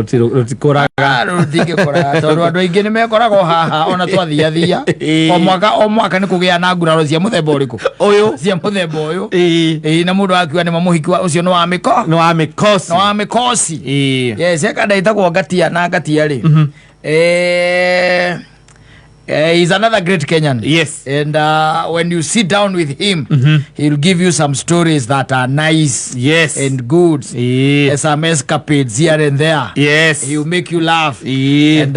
Rũtikũraga. Rũtingĩkũraga tondũ andũ aingĩ nĩ mekoragwo haha ona twathiathia. O mwaka o mwaka nĩ kũgĩa na nguraro cia mũthemba ũrĩkũ? Ũyũ. Cia mũthemba ũyũ. Ĩĩ. Ĩĩ, na mũndũ akiuga nĩ mũhiki wa ũcio nĩ wa mĩko. Nĩ wa mĩkosi. Nĩ wa mĩkosi. Ĩĩ. Yes, ekanda ĩtagwo Ngatia na Ngatia rĩ. He's another great Kenyan. And when you sit down with him, he'll give you some stories that are nice and good. Some escapades here and there. He'll make you laugh. And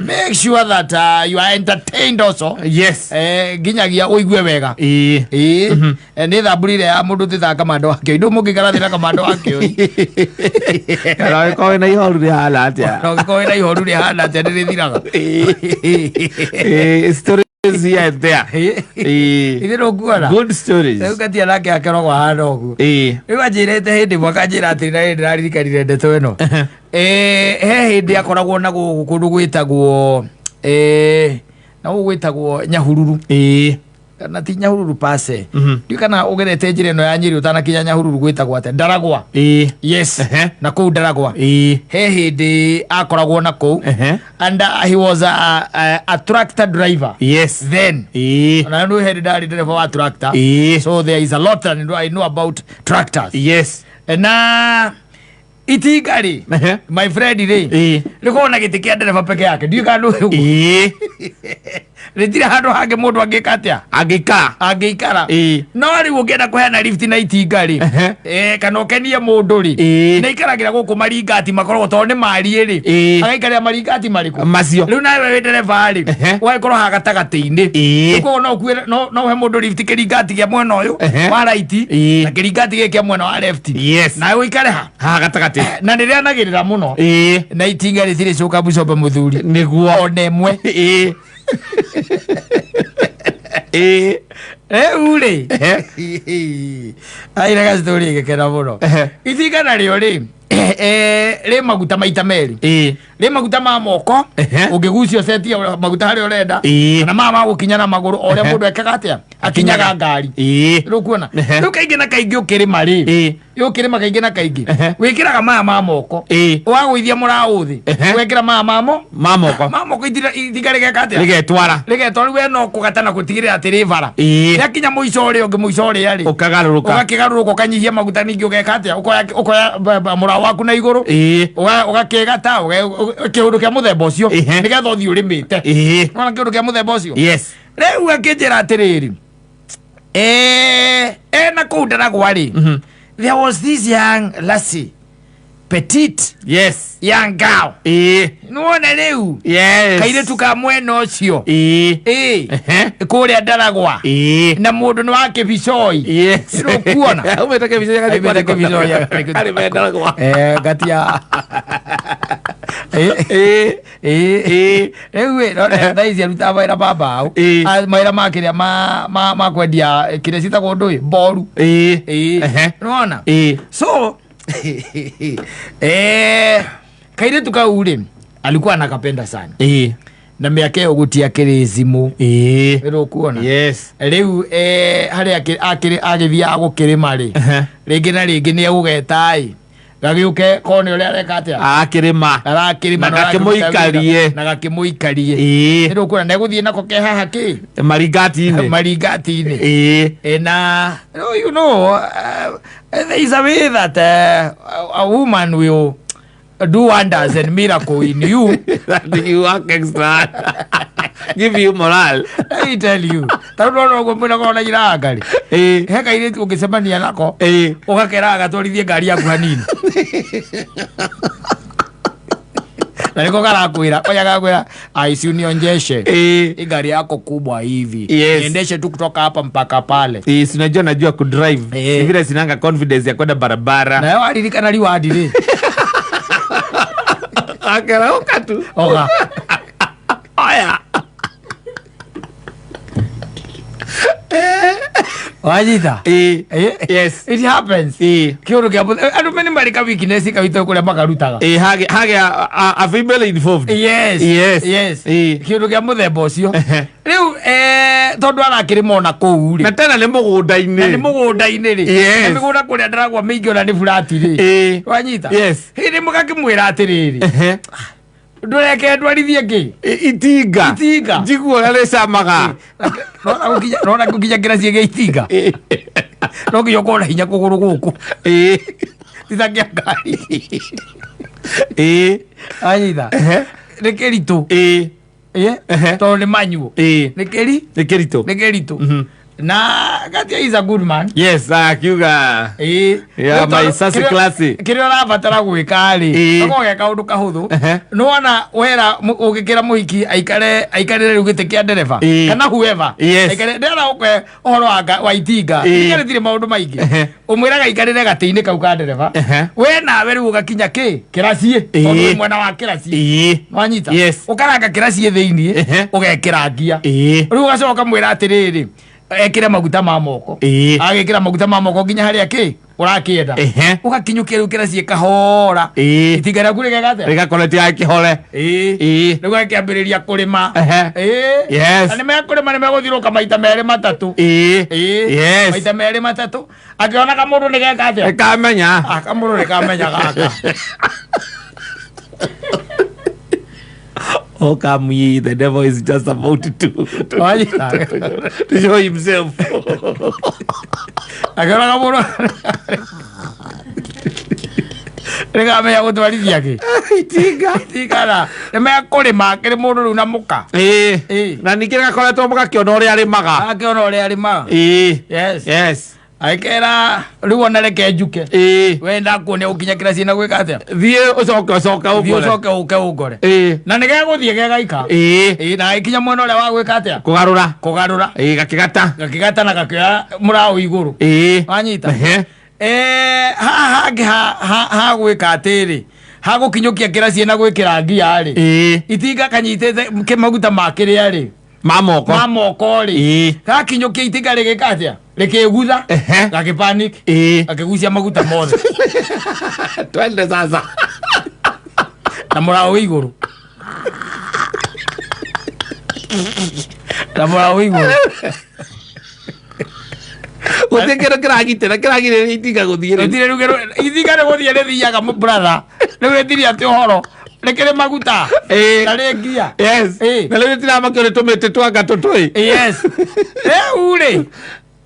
make sure that you are entertained also. Nginyagia ũigue wega. Ĩĩ. Nĩ thamburi ĩrĩa ya mũndũ tĩthaa kamando wa kĩoi. Ndũ mũngĩkara na kamando wa kĩoi. Kana ũgĩkorwo wĩna ihoru rĩhana atĩa. Na ũngĩkorwo wĩna ihoru rĩhana atĩa nĩ rĩthiraga. Ĩĩ, stories here and there. Ĩĩ. Ithe ndũkuona. Good stories. Rĩu Ngatia nake akeragwo ahana ũguo. Rĩu anjĩrĩte hĩndĩ ĩmwe akanjĩra atĩrĩ na ndĩraririkanire ndeto ĩno. He hĩndĩ akoragwo na gũkũ kũndũ gwĩtagwo na gũkũ gwĩtagwo Nyahururu. Kana ti Nyahururu pase. Ndiũĩ kana ũgerete njĩra ĩno ya Nyĩrĩ ũtanakinya Nyahururu gwĩtagwo atĩa. Ndaragwa. Yes. Na kũu Ndaragwa. He hĩndĩ akoragwo na kũu. And he was a tractor driver. Then. Na nĩ hĩndĩ ndarĩ ndereba wa tractor. So there is a lot that I know about tractors. Na itinga rĩ, my friend rĩ, rĩkoragwo na gĩtĩ kĩa ndereba peke yake. Ndiũĩ kana nĩ ũguo. Rĩtirĩ handũ hangĩ mũndũ angĩka atĩa? Angĩikara. Angĩikara. No rĩu ũngĩenda kũheana lift na itinga rĩ, kana ũkenie mũndũ rĩ, nĩ aikaragĩra gũkũ maringati makoragwo tondũ nĩ mariĩ rĩ, agaikarĩra maringati marĩkũ? Macio. Rĩu nawe wĩ ndereba rĩ, ũgagĩkorwo haha gatagatĩ-inĩ. Rĩu koguo no ũkuĩre, no ũhe mũndũ lift kĩringati kĩa mwena ũyũ wa right na kĩringati gĩkĩ kĩa mwena wa left. Nawe ũikare ha? Haha gatagatĩ. Na nĩ rĩanagĩrĩra mũno. Na itinga rĩtirĩ coka bucoba mũthuri. Nĩguo. Ona ĩmwe. Ĩĩ. Rĩu rĩ, aire gacitori ĩgĩkena mũno. Itinga narĩo rĩ, rĩ maguta maita merĩ. Rĩ maguta ma moko, ũngĩgucia ũcetie maguta harĩa ũrenda, kana maya ma gũkinya na magũrũ, o ũrĩa mũndũ ekaga atĩa? Akinyaga ngari. Rĩu kuona. Rĩu kaingĩ na kaingĩ ũkĩrĩma rĩ, ũkĩrĩma kaingĩ na kaingĩ, wĩkĩraga maya ma moko. Wagũithia mũraũ thĩ, wekĩra maya ma mo Ma moko. Ma moko itinga rĩgeka atĩa? Rĩgetwara. Rĩgetwara. Rĩu we no kũgata na gũtigĩrĩra atĩ rĩ bara. Rĩakinya mũico ũrĩa ũngĩ, mũico ũrĩa rĩ, Ũkagarũrũka. Ũgakĩgarũrũka ũkanyihia maguta, ningĩ ũgeka atĩa? Ũkoya mũraũ waku na igũrũ. Ũgakĩgata kĩũndũ kĩa mũthemba ũcio nĩgetha ũthiĩ ũrĩmĩte. Wona kĩũndũ kĩa mũthemba ũcio? Yes. Rĩu akĩnjĩra atĩrĩrĩ, ena kũu Ndaragwa rĩ, there was this young lassie, petite young girl. Nĩwona rĩu kairĩtu ka mwena ũcio. Kũrĩa Ndaragwa. Na mũndũ nĩ wa Kĩbicoi. Nĩũkuona? Aumĩte Kĩbicoi agathiĩ Aumĩte kwarĩ Kĩbicoi agathiĩ Arĩ me Ndaragwa. Ngatia. Rĩu ĩ, no, thaa ici arutaga mawĩra ma mbaũ. Ah, mawĩra ma kĩrĩa ma kwendia kĩrĩa ciĩtagwo ndũĩ mboru. Nĩwona? So kairĩtu kau rĩ, alikuwa anakapenda sana. Na mĩaka ĩyo gũtiakĩrĩ thimũ. Nĩũkuona? Yes. Rĩu harĩa agĩthiaga gũkĩrĩma rĩ, rĩngĩ na rĩngĩ nĩ egũgeta ĩ gagĩũke kone ũrĩa areka atĩa. Arakĩrĩma. Arakĩrĩma. Na Na ũrakĩruta gakĩmũikarie. wĩra. Na gakĩmũikarie. Nĩ ũkuona ndegũthiĩ nako ke haha kĩ Maringati-inĩ. Maringati-inĩ. Na there is a way that a woman will do wonders and miracle in you. That you work extra. Give you morale. Let me tell you, tarä ndona å guo mwä na njira ngari he kairĩtu ũngĩcemania nako, ũgakera gatwarithie ngari yaku hanini, na nĩko karakwĩra oya gakwĩra ai, si unionjeshe hii gari yako kubwa hivi, niendeshe tu kutoka hapa mpaka pale. Si unajua najua kudrive. Ni vile sinanga confidence ya kwenda barabara. Nayo waririkana riwandi rĩ. Akerauka tu. Oga. Oya. Wanyita? Yes. It happens. Kĩũndũ kĩa andũ mene marĩ ka weakness kawitũ kũrĩa makarutaga. Hage a female involved. Yes. Yes. Kĩũndũ kĩa mũthemba ũcio. Rĩu Tondũ arakĩrĩma ona kũu rĩ, Na tena nĩ mũgũnda-inĩ. Na nĩ mũgũnda-inĩ rĩ, na mĩgũnda kũrĩa ndaragwa mĩingĩ ona nĩ burati rĩ. Wanyita? Yes. Hĩndĩ ĩmwe gakĩmwĩra atĩrĩrĩ, ndũreke ndwarithie kĩ? Itinga. Itinga. Njiguo ũrĩa rĩcamaga. Nona gũkinya kĩraci gĩa itinga, no nginya ũkorwo na hinya kũgũrũ gũkũ, ti ta kĩa ngari. Anyita? Nĩ kĩritũ. Tondũ nĩ manyuo. Nĩ kĩri Nĩ kĩritũ. Nĩ kĩritũ. Na Gatia is a good man. Yes, akiuga. Yeah, Rĩu tondũ my sassy classy. Kĩrĩa ũrabatara gwĩka rĩ, gakorwo ge kaũndũ kahũthũ. Nĩwona wera ũgĩkĩra mũhiki aikare aikarĩre rĩu gĩtĩ kĩa ndereba, kana whoever aikare ndĩrona ũkwe ũhoro wa itinga. Itinga rĩtirĩ maũndũ maingĩ. Ũmwĩraga aikarĩre gatĩ-inĩ kau ka ndereba. We nawe rĩu ũgakinya kĩ kĩraciĩ, tondũ wĩ mwena wa kĩraciĩ. Wanyita? Yes. Ũkaranga kĩraciĩ thĩiniĩ, ũgekĩra ngia. Rĩu ũgacoka ũkamwĩra atĩrĩrĩ, ekĩre maguta ma moko. Agĩkĩra maguta ma moko nginya harĩa kĩ ũrakĩenda, ũgakinyũkia rĩu kĩraciĩ kahora. Itinga rĩaku rĩgeka atĩa? Rĩgakorwo rĩtigakĩhore. Rĩu gakĩambĩrĩria kũrĩma. Na nĩ mekũrĩma, nĩ megũthiũrũka maita merĩ matatũ. Maita merĩ matatũ akĩona kamũndũ nĩ geka atĩa? Ĩkamenya. Ah, kamũndũ nĩ kamenya gaka. Oh, come ye, the devil is just about Wanyita? to show himself. Akĩona kamũndũ nĩ kamenya gũtwarithia kĩ? Itinga. Itingana nĩ mekũrĩma akĩrĩ mũndũ rĩu na mũka. Na ningĩ gakoretwo mũgakĩona ũrĩa arĩmaga. Akĩona ũrĩa arĩmaga. Yes. Agĩkera rĩu ona reke njuke. We ndakuonia gũkinya kĩraci na gwĩka atĩa. Thiĩ ũcoke ũcoke Thiĩ ũkore. ũcoke ũke ũngore. Na nĩ gegũthiĩ gegaika. Na gagĩkinya mwena ũrĩa wa gwĩka atĩa? Kũgarũra. Kũgarũra. Gakĩgata. Gakĩgata na gakĩoya mũraũ igũrũ. Wanyita? Haha hangĩ ha gwĩka atĩrĩ, ha gũkinyũkia kĩraci na gwĩkĩra ngia rĩ, itinga kanyitĩte kĩmaguta ma kĩrĩa rĩ, Ma moko. Ma moko rĩ, gakinyũkia itinga rĩgĩka atĩa? Rĩkĩgutha. Gakĩpanic. Gakĩgucia maguta mothe. Twende sasa. Na mũraũ wĩ igũrũ, na mũraũ wĩ igũrũ. Gũtirĩ kĩndũ kĩragitĩra kĩragirĩrĩria itinga gũthiĩ rĩu. Gũtirĩ rĩu itinga nĩ gũthiĩ rĩthiaga, brother, rĩu rĩtirĩ atĩ ũhoro rĩkĩrĩ maguta na rĩ ngia. Na rĩu rĩtiramakio nĩ tũmĩtĩ twanga tũtũĩ. Yes, rĩu rĩ,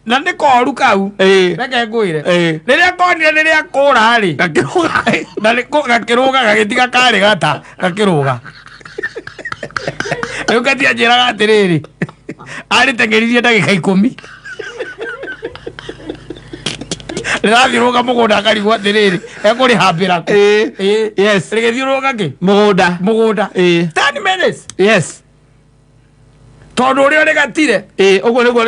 na nĩ koru kau. Reke ngwĩre, rĩrĩa konire nĩ rĩa kũra rĩ, Gakĩrũga. Na gakĩrũga gagĩtiga karĩ gata gakĩrũga. Rĩu katia njĩraga atĩrĩrĩ, arĩteng'eririe ndagĩka 10 rĩrathiũrũrũka mũgũnda, akarigwo atĩrĩrĩ, ekũrĩhambĩra kũ? Rĩgĩthiũrũrũka kĩ? Mũgũnda. Mũgũnda. 10 minutes. Tondũ ũrĩa rĩgatire, Ũguo nĩguo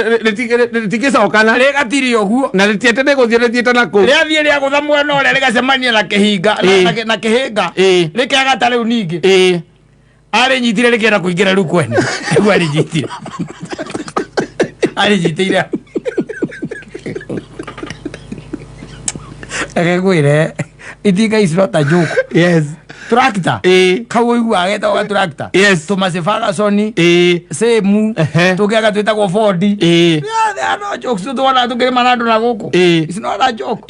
rĩtingĩcokana. Rĩgatire ũguo. Na rĩtiĩte nĩ gũthiĩ rĩthiĩte na kũu. Rĩathiĩ rĩagũtha mwena ũrĩa, rĩgacemania na kĩhinga na kĩhĩnga. Rĩkegata rĩu ningĩ arĩnyitire rĩkĩenda kũingĩra rĩu kwene rĩu arĩnyitire arĩnyitĩire. Reke ngwĩre, itinga is not a joke. Tractor kau ũiguaga getagwo ga tractor. Tũmaci Ferguson, same. Tũngĩaga twĩtagwo Ford. Yeah, they are no jokes. Tuona tukĩrĩma na andũ na gũkũ. It's not a joke.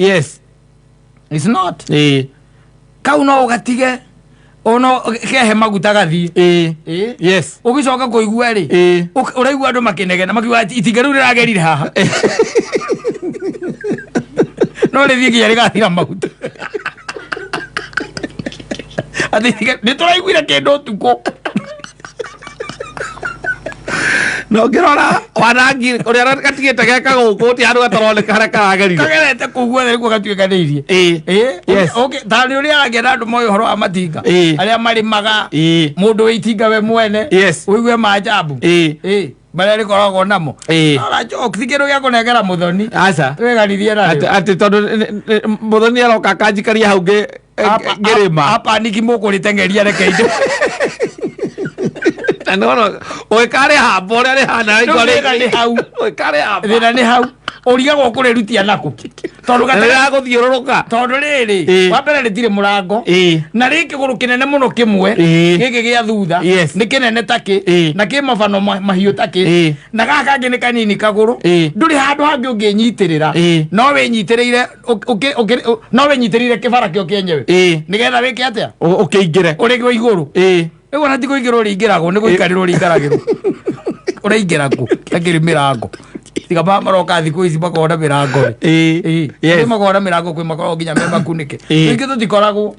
It's not. Kau no ũgatige ono kehe maguta gathiĩ. Ũgĩcoka kũigua rĩ, ũraigua andũ makĩnegena makiuga atĩ itinga rĩu rĩragerire haha no rĩthiĩ nginya rĩgathira maguta, atĩ nĩ tũraiguire kĩndũ ũtukũ. Na ũngĩrora wanangi ũrĩa gatigĩte geka gũkũ ti handũ gataroneka harĩa karagerire. Kagerete kũu guothe nĩguo gatuĩkanĩirie. Ta nĩ ũrĩa aragia na andũ moĩ ũhoro wa matinga, arĩa marĩmaga, mũndũ wĩ itinga we mwene, ũigue maajabu marĩa rĩkoragwo namo. Ora joke, ti kĩndũ gĩa kũnengera mũthoni. Aca. Twĩganirie Atĩ narĩo. Atĩ tondũ mũthoni aroka akanjikaria hau ngĩrĩma. Apa niki mũkũrĩteng'eria, reke indo. Na nĩwona ũgĩkarĩ hamba ũrĩa rĩhana. Rĩu thĩna nĩ hau. Ũgĩkarĩ hamba. Thĩna nĩ hau. Ũrigagwo kũrĩrutia nakũ tondũ Na gatagatĩ rĩragũthiũrũrũka. Tondũ rĩrĩ, wa mbere rĩtirĩ mũrango, na rĩ kĩgũrũ kĩnene mũno kĩmwe, gĩkĩ gĩa thutha, nĩ kĩnene takĩ, na kĩ mabano mahiũ takĩ, na gaka kangĩ nĩ kanini kagũrũ. Ndũrĩ handũ hangĩ ũngĩnyitĩrĩra, no wĩnyitĩrĩire no wĩnyitĩrĩire kĩbara kĩo kĩenyewe, nĩgetha wĩke atĩa? Ũkĩingĩre. Ũrĩ gwo igũrũ. Rĩu ona ti kũingĩrwo ũrĩingĩragwo, nĩ gũikarĩrwo ũrĩikaragĩrwo. Ũraingĩra kũ takĩrĩ mĩrango? Tiga maroka thikũ ici makona mĩrango rĩ. Yes. Makoragwo na mĩrango, kwĩ makoragwo nginya me makunĩke. Rĩngĩ tũtikoragwo.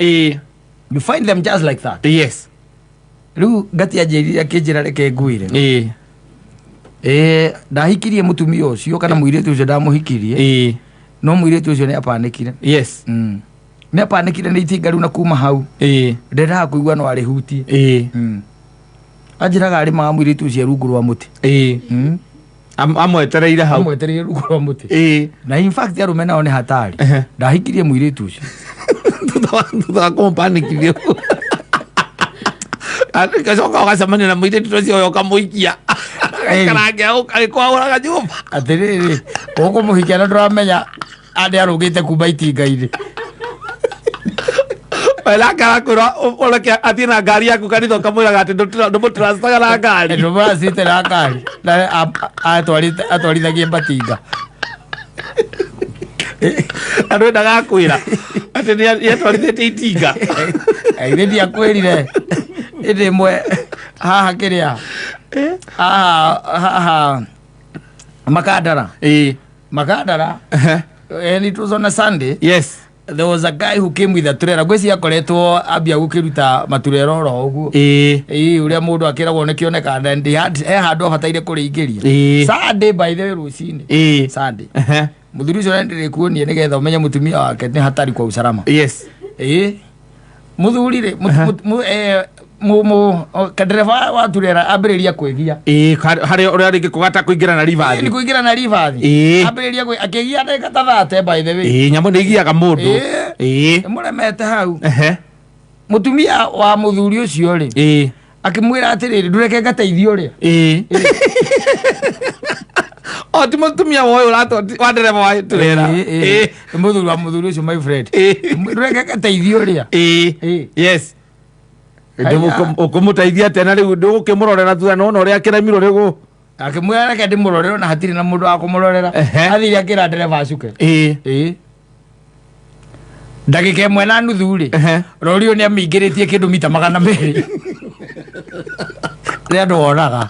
You find them just like that. Rĩu ngati anjĩrire, akĩnjĩra reke ngwĩre. Ndahikirie mũtumia ũcio kana mũirĩtu ũcio ndamũhikirie, no mũirĩtu ũcio nĩ apanĩkire. Nĩ apanĩkire nĩ itinga rĩu, na kuma hau ndendaga kũigua no arĩhutie. Anjĩraga arĩmaga mũirĩtu ũcio rungu rwa mũtĩ. Amwetereire hau. Amwetereire rungu rwa mũtĩ. Na in fact arũme nao nĩ hatari. Ndahikirie mũirĩtu ũcio. Thutha wa kũmũpanikithia gacoka ũgacemania na mũirĩtu ũcio ũyũ ũkamũikia karangia agĩkwahũraga nyũmba. Atĩrĩrĩ, ũkũmũhikia na ndũramenya andĩ arũgĩte kuma itinga-inĩ. Nake arakwĩra ũreke athiĩ na ngari yaku kanitha, ũkamwĩraga atĩ ndũmũtranstaga na ngari. Ndũmũracite na ngari na atwarithagie matinga. Na ndwendaga akwĩra atĩ nĩatwarithĩtie itinga. Ithe ndiakwĩrire ĩndĩ ĩmwe haha kĩrĩa haha haha Makandara? Makandara. And it was on a Sunday. There was a guy who came with a trailer. Ngwĩciria akoretwo ambia gũkĩruta maturera oro ũguo. Ĩĩ, ũrĩa mũndũ akĩragwo nĩ kĩoneka, and he had he handũ abataire kũrĩingĩria. Sunday, by the way, rũcinĩ. Sunday. Mũthuri ũcio ndĩrĩkuonie nĩgetha ũmenye mũtumia wake nĩ hatari kwa usalama. Ĩĩ, mũthuri rĩ, ndereba wa turera ambĩrĩria kwĩgia. Ĩĩ, harĩa ũrĩa rĩngĩ kũgata kũingĩra na nĩ ribathi. Kũingĩra na ribathi. Ambĩrĩria akĩgia ndagĩka ta 30, by the way. Ĩĩ, nyamũ nĩ igiaga mũndũ. Mũremete hau. Mũtumia wa mũthuri ũcio rĩ, akĩmwĩra atĩrĩrĩ, ndũreke ngateithie ũrĩa. Ĩĩ, o ti mũtumia wa ũyũ wa ndereba wa turera? Ĩĩ, ĩĩ. Mũthuri wa mũthuri ũcio, my friend. Ndũreke ngateithie ũrĩa. Yes. Haya. Ũkũmũteithia atĩa na rĩu ndũgũkĩmũrorera thutha nona ũrĩa akĩremirwo rĩu? Akĩmwĩra reke ndĩmũrorere, na hatirĩ na mũndũ wa kũmũrorera. Athire akĩra ndereba acuke. Ĩĩ, ndagĩka 1.5 rĩ, rori ũyũ nĩ amĩingĩrĩtie kĩndũ mita 200 rĩ andũ wonaga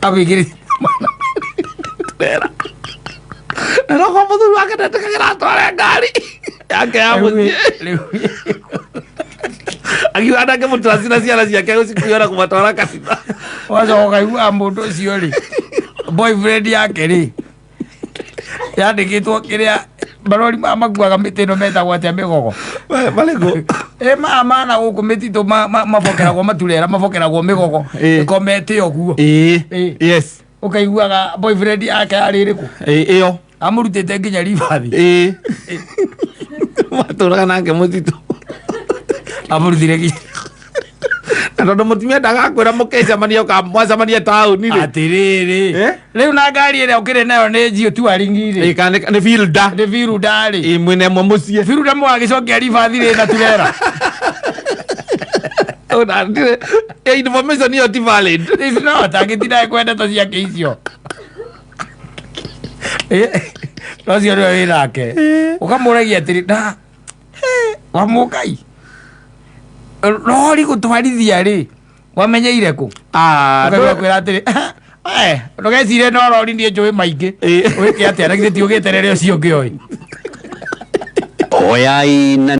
amĩingĩrĩtie. Na nokorwo mũthuri wake ndetĩkagĩra atware ngari yake ya mũciĩ, akiuga ndangĩmũtrust na ciana ciake gũcikuĩra kũmatwara kanitha. Wacoka ũkaiguaga mũndũ ũcio rĩ, boyfriend yake rĩ, yandĩkĩtwo kĩrĩa marori maya makuaga mĩtĩ ĩno metagwo atĩa, mĩgogo? Marĩkũ? Ĩ maya mana gũkũ mĩtitũ mabokeragwo maturera, mabokeragwo mĩgogo. Ĩkomete ũguo. Ũkaiguaga boyfriend yake yarĩ ĩrĩkũ? Ĩyo. Amũrutĩte nginya ribathi. Ĩĩ, matũraga nake mũtitũ. Amũrutire nginya Na tondũ mũtumia ndagakwĩra mũkĩcemania mwacemania taũni rĩ. Atĩrĩrĩ, Eh? rĩu na ngari ĩrĩa ũkĩrĩ nayo nĩ njiũ tuaringi rĩ. Ĩĩ, kana nĩ Fielder. Nĩ Fielder rĩ. Ĩĩ, mwĩna ĩmwe mũciĩ. Fielder mwagĩcokia ribathi rĩ na turera. Ona ndirĩ information ĩyo ti valid. It's not, angĩtinda ekwenda ta ciake icio. No cio nĩwe wĩ nake ũkamũragia atĩrĩ na wamũkai rori gũtwarithia rĩ, wamenyeire kũ? Ah, ũkaigua kwĩra atĩrĩ, "Eh, ndũgecirie no rori, niĩ njũĩ maingĩ." Wĩke atĩa na githĩ ti ũgĩterere ũcio ũngĩ oĩ? Oyai na